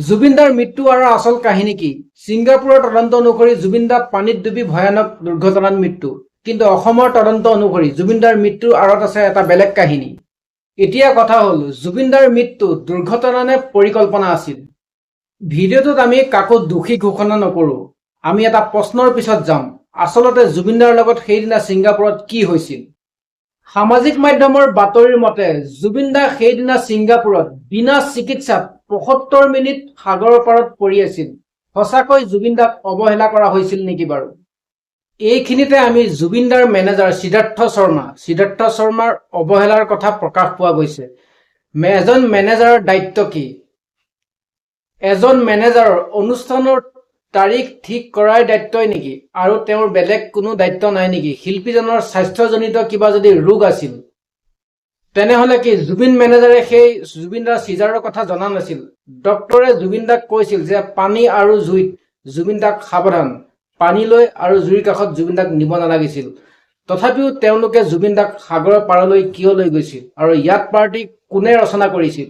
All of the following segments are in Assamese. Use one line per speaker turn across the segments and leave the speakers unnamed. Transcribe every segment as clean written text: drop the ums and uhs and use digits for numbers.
জুবিনদাৰ মৃত্যু আঁৰৰ আচল কাহিনী কি? ছিংগাপুৰৰ তদন্ত অনুসৰি জুবিন দা পানীত ডুবি ভয়ানক দুৰ্ঘটনাত মৃত্যু। কিন্তু অসমৰ তদন্ত অনুসৰি জুবিনদাৰ মৃত্যুৰ আঁৰত আছে এটা বেলেগ কাহিনী। এতিয়া কথা হ'ল, জুবিনদাৰ মৃত্যু দুৰ্ঘটনা নে পৰিকল্পনা আছিল? ভিডিঅ'টোত আমি কাকো দোষী ঘোষণা নকৰো। আমি এটা প্ৰশ্নৰ পিছত যাম, আচলতে জুবিনদাৰ লগত সেইদিনা ছিংগাপুৰত কি হৈছিল? সামাজিক মাধ্যমৰ বাতৰিৰ মতে, জুবিন দা সেইদিনা ছিংগাপুৰত বিনা চিকিৎসাত 75 মিনিট সাগৰৰ পাৰত পৰি আছিল। সঁচাকৈ জুবিন দাক অৱহেলা কৰা হৈছিল নেকি বাৰু? এইখিনিতে আমি জুবিনদাৰ মেনেজাৰ সিদ্ধাৰ্থ শৰ্মাৰ অৱহেলাৰ কথা প্ৰকাশ পোৱা গৈছে। এজন মেনেজাৰৰ দায়িত্ব কি? এজন মেনেজাৰৰ অনুষ্ঠানৰ তাৰিখ ঠিক কৰাই দায়িত্বই নেকি আৰু তেওঁৰ বেলেগ কোনো দায়িত্ব নাই নেকি? শিল্পীজনৰ স্বাস্থ্যজনিত কিবা যদি ৰোগ আছিল, তেনেহলে কি জুবিন মেনেজাৰে সেই জুবিনদাৰ চিজাৰৰ কথা জনা নাছিল? ডক্তৰে জুবিন দাক কৈছিল যে পানী আৰু জুইত জুবিন দাক সাৱধান, পানীলৈ আৰু জুইৰ কাষত জুবিন দাক নিব নালাগিছিল। তথাপিও তেওঁলোকে জুবিন দাক সাগৰৰ পাৰলৈ কিয় লৈ গৈছিল আৰু য়াট পাৰ্টি কোনে ৰচনা কৰিছিল?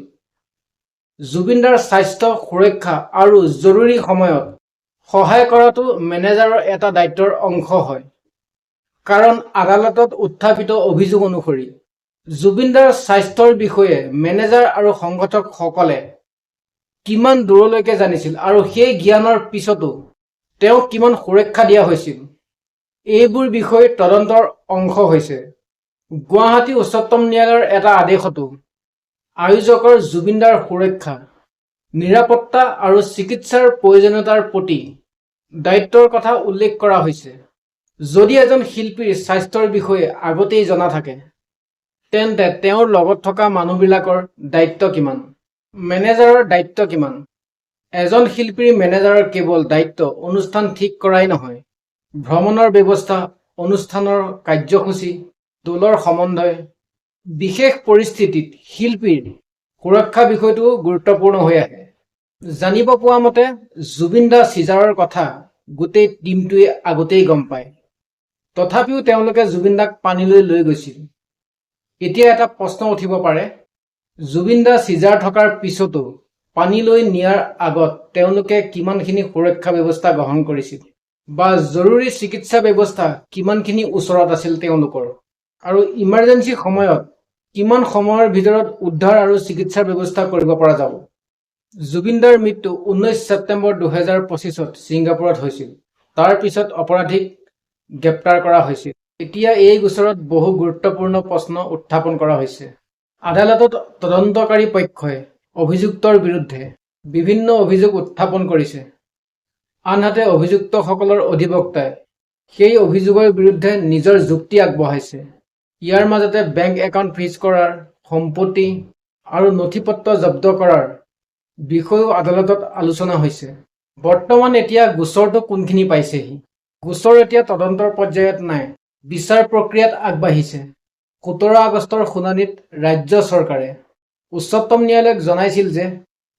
জুবিনদাৰ স্বাস্থ্য সুৰক্ষা আৰু জৰুৰী সময়ত সহায় কৰাটো মেনেজাৰৰ এটা দায়িত্বৰ অংশ হয়। কাৰণ আদালতত উত্থাপিত অভিযোগ অনুসৰি জুবিনদাৰ স্বাস্থ্যৰ বিষয়ে মেনেজাৰ আৰু সংগঠকসকলে কিমান দূৰলৈকে জানিছিল আৰু সেই জ্ঞানৰ পিছতো তেওঁক কিমান সুৰক্ষা দিয়া হৈছিল, এইবোৰ বিষয় তদন্তৰ অংশ হৈছে। গুৱাহাটী উচ্চতম ন্যায়ালয়ৰ এটা আদেশতো আয়োজকৰ জুবিনদাৰ সুৰক্ষা, নিৰাপত্তা আৰু চিকিৎসাৰ প্ৰয়োজনীয়তাৰ প্ৰতি দায়িত্বৰ কথা উল্লেখ কৰা হৈছে। যদি এজন শিল্পীৰ স্বাস্থ্যৰ বিষয়ে আগতেই জনা থাকে, তেন্তে তেওঁৰ লগত থকা মানুহবিলাকৰ দায়িত্ব কিমান? মেনেজাৰৰ দায়িত্ব কিমান? এজন শিল্পীৰ মেনেজাৰৰ কেৱল দায়িত্ব অনুষ্ঠান ঠিক কৰাই নহয়, ভ্ৰমণৰ ব্যৱস্থা, অনুষ্ঠানৰ কাৰ্যসূচী, দলৰ সমন্বয়, বিশেষ পৰিস্থিতিত শিল্পীৰ সুৰক্ষা বিষয়টোও গুৰুত্বপূৰ্ণ হৈ আহে। জানিব পোৱা মতে, জুবিন দা চিজাৰৰ কথা গোটেই টীমটোৱে আগতেই গম পায়। তথাপিও তেওঁলোকে জুবিন দাক পানীলৈ লৈ গৈছিল। এতিয়া এটা প্ৰশ্ন উঠিব পাৰে, জুবিন দা চিজাৰ থকাৰ পিছতো পানীলৈ নিয়াৰ আগত তেওঁলোকে কিমানখিনি সুৰক্ষা ব্যৱস্থা গ্ৰহণ কৰিছিল বা জৰুৰী চিকিৎসা ব্যৱস্থা কিমানখিনি ওচৰত আছিল তেওঁলোকৰ আৰু ইমাৰ্জেঞ্চি সময়ত কিমান সময়ৰ ভিতৰত উদ্ধাৰ আৰু চিকিৎসাৰ ব্যৱস্থা কৰিব পৰা যাব? জুবিনদাৰ মৃত্যু 19 ছেপ্টেম্বৰ 2025ত ছিংগাপুৰত হৈছিল। তাৰ পিছত অপৰাধীক গ্ৰেপ্তাৰ কৰা হৈছিল। এতিয়া এই গোচৰত বহু গুৰুত্বপূৰ্ণ প্ৰশ্ন উত্থাপন কৰা হৈছে। আদালতত তদন্তকাৰী পক্ষই অভিযুক্তৰ বিৰুদ্ধে বিভিন্ন অভিযোগ উত্থাপন কৰিছে। আনহাতে অভিযুক্তসকলৰ অধিবক্তাই সেই অভিযোগৰ বিৰুদ্ধে নিজৰ যুক্তি আগবঢ়াইছে। ইয়াৰ মাজতে বেংক একাউণ্ট ফ্ৰীজ কৰাৰ, সম্পত্তি আৰু নথি-পত্ৰ জব্দ কৰাৰ বিষয়েও আদালতত আলোচনা হৈছে। বৰ্তমান এতিয়া গোচৰটো কোনখিনি পাইছেহি? গোচৰ এতিয়া তদন্তৰ পৰ্যায়ত নাই, বিচাৰ প্ৰক্ৰিয়াত আগবাঢ়িছে। 17 আগষ্টৰ শুনানিত ৰাজ্য চৰকাৰে উচ্চতম ন্যায়ালয়ক জনাইছিল যে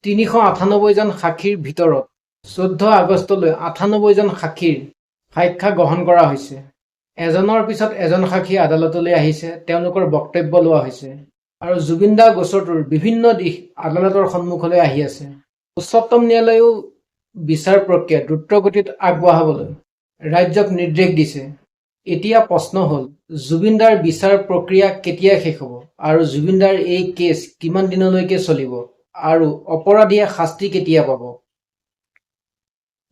398 জন সাক্ষীৰ ভিতৰত 14 আগষ্টলৈ 98 জন সাক্ষীৰ সাক্ষ্য গ্ৰহণ কৰা হৈছে। এজনৰ পিছত এজন সাক্ষী আদালতলৈ আহিছে, তেওঁলোকৰ বক্তব্য লোৱা হৈছে আৰু জুবিন দা গোচৰটোৰ বিভিন্ন দিশ আদালতৰ সন্মুখলৈ আহি আছে। উচ্চতম ন্যায়ালয়েও বিচাৰ প্ৰক্ৰিয়া দ্ৰুতগতিত আগবঢ়াবলৈ ৰাজ্যক নিৰ্দেশ দিছে। এতিয়া প্ৰশ্ন হ'ল, জুবিনদাৰ বিচাৰ প্ৰক্ৰিয়া কেতিয়া শেষ হ'ব আৰু জুবিনদাৰ এই কেছ কিমান দিনলৈকে চলিব আৰু অপৰাধীয়ে শাস্তি কেতিয়া পাব?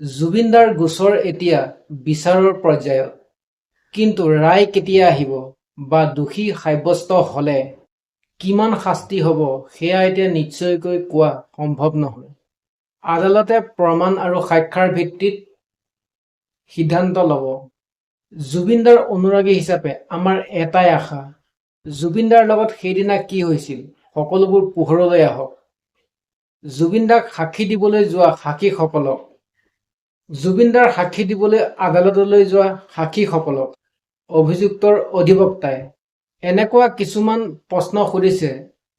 জুবিনদাৰ গোচৰ এতিয়া বিচাৰৰ পৰ্যায়ত। কিন্তু ৰায় কেতিয়া আহিব বা দোষী সাব্যস্ত হ'লে কিমান শাস্তি হ'ব, সেয়া এতিয়া নিশ্চয়কৈ কোৱা সম্ভৱ নহয়। আদালতে প্ৰমাণ আৰু সাক্ষ্যৰ ভিত্তিত সিদ্ধান্ত ল'ব। জুবিনদাৰ অনুৰাগী হিচাপে আমাৰ এটাই আশা, জুবিনদাৰ লগত সেইদিনা কি হৈছিল সকলোবোৰ পোহৰলৈ আহক। জুবিনদাক সাক্ষী দিবলৈ যোৱা সাক্ষীসকলক, জুবিনদাৰ সাক্ষী দিবলৈ আদালতলৈ যোৱা সাক্ষীসকলক অভিযুক্তৰ অধিবক্তাই এনেকুৱা কিছুমান প্ৰশ্ন সুধিছে,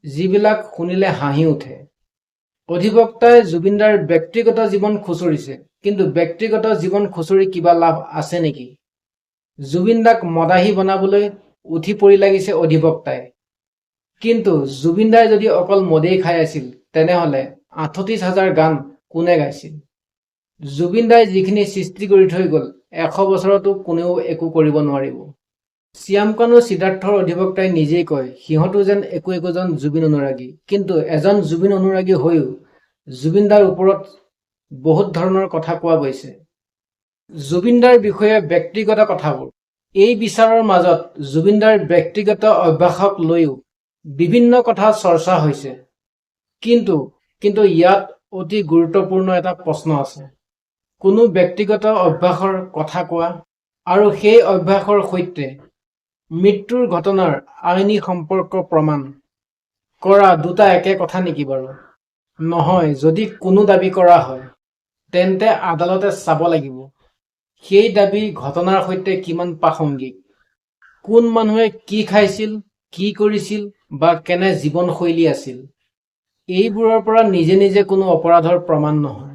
যিবিলাক শুনিলে হাঁহি উঠে। অধিবক্তাই জুবিনদাৰ ব্যক্তিগত জীৱন খুচৰিছে, কিন্তু ব্যক্তিগত জীৱন খুচৰি কিবা লাভ আছে নেকি? জুবিনদাক মদাহী বনাবলৈ উঠি পৰি লাগিছে অধিবক্তাই। কিন্তু জুবিনদাই যদি অকল মদেই খাই আছিল, তেনেহলে 38 হাজাৰ গান কোনে গাইছিল? জুবিন দাই যিখিনি সৃষ্টি কৰি থৈ গ'ল, 100 বছৰতো কোনেও একো কৰিব নোৱাৰিব। শ্যামকানু সিদ্ধাৰ্থৰ অধিবক্তাই নিজেই কয়, সিহঁতো যেন একো একোজন জুবিন অনুৰাগী। কিন্তু এজন জুবিন অনুৰাগী হৈও জুবিনদাৰ ওপৰত বহুত ধৰণৰ কথা কোৱা গৈছে। জুবিনদাৰ বিষয়ে ব্যক্তিগত কথাবোৰ। এই বিচাৰৰ মাজত জুবিনদাৰ ব্যক্তিগত অভ্যাসক লৈও বিভিন্ন কথা চৰ্চা হৈছে। কিন্তু কিন্তু ইয়াত অতি গুৰুত্বপূৰ্ণ এটা প্ৰশ্ন আছে। কোনো ব্যক্তিগত অভ্যাসৰ কথা কোৱা আৰু সেই অভ্যাসৰ সৈতে মৃত্যুৰ ঘটনাৰ আইনী সম্পৰ্ক প্ৰমাণ কৰা দুটা একে কথা নেকি বাৰু? নহয়। যদি কোনো দাবী কৰা হয়, তেন্তে আদালতে চাব লাগিব সেই দাবী ঘটনাৰ সৈতে কিমান প্ৰাসংগিক। কোন মানুহে কি খাইছিল, কি কৰিছিল বা কেনে জীৱনশৈলী আছিল, এইবোৰৰ পৰা নিজে নিজে কোনো অপৰাধৰ প্ৰমাণ নহয়।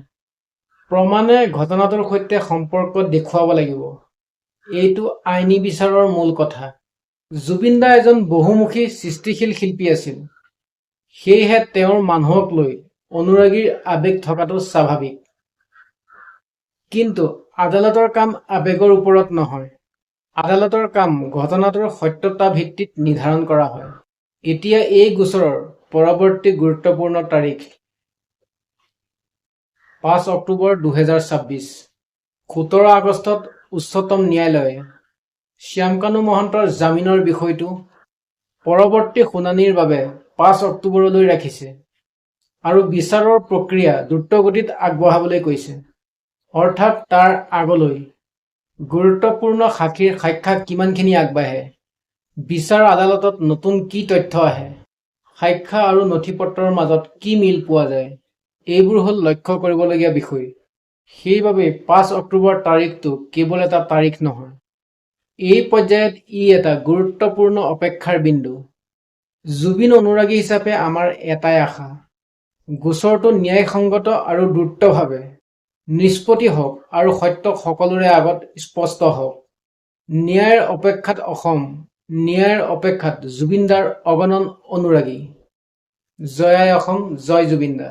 প্ৰমাণে ঘটনাটোৰ সৈতে সম্পৰ্ক দেখুৱাব লাগিব। এইটো আইনী বিচাৰৰ মূল কথা। জুবিন দা এজন বহুমুখী সৃষ্টিশীল শিল্পী আছিল। সেয়েহে তেওঁৰ মানুহক লৈ অনুৰাগীৰ আৱেগ থকাটো স্বাভাৱিক। কিন্তু আদালতৰ কাম আৱেগৰ ওপৰত নহয়। আদালতৰ কাম ঘটনাটোৰ সত্যতা ভিত্তিত নিৰ্ধাৰণ কৰা হয়। এতিয়া এই গোচৰৰ পৰৱৰ্তী গুৰুত্বপূৰ্ণ তাৰিখ 5 অক্টোবৰ 2026। 17 আগষ্টত উচ্চতম ন্যায়ালয়ে শ্যামকানু মহন্তৰ জামিনৰ বিষয়টো পৰৱৰ্তী শুনানিৰ বাবে 5 অক্টোবৰলৈ ৰাখিছে আৰু বিচাৰৰ প্ৰক্ৰিয়া দ্ৰুতগতিত আগবঢ়াবলৈ কৈছে। অৰ্থাৎ তাৰ আগলৈ গুৰুত্বপূৰ্ণ সাক্ষীৰ সাক্ষ্য কিমানখিনি আগবাঢ়ে, বিচাৰ আদালতত নতুন কি তথ্য আহে, সাক্ষ্য আৰু নথি-পত্ৰৰ মাজত কি মিল পোৱা যায়, এইবোৰ হ'ল লক্ষ্য কৰিবলগীয়া বিষয়। সেইবাবেই 5 অক্টোবৰ তাৰিখটো কেৱল এটা তাৰিখ নহয়। এই পৰ্যায়ত ই এটা গুৰুত্বপূৰ্ণ অপেক্ষাৰ বিন্দু। জুবিন অনুৰাগী হিচাপে আমাৰ এটাই আশা, গোচৰটো ন্যায়সংগত আৰু দ্ৰুতভাৱে নিষ্পত্তি হওক আৰু সত্য সকলোৰে আগত স্পষ্ট হওক। ন্যায়ৰ অপেক্ষাত অসম, ন্যায়ৰ অপেক্ষাত জুবিনদাৰ অগণন অনুৰাগী। জয় আই অসম, জয় জুবিনদা।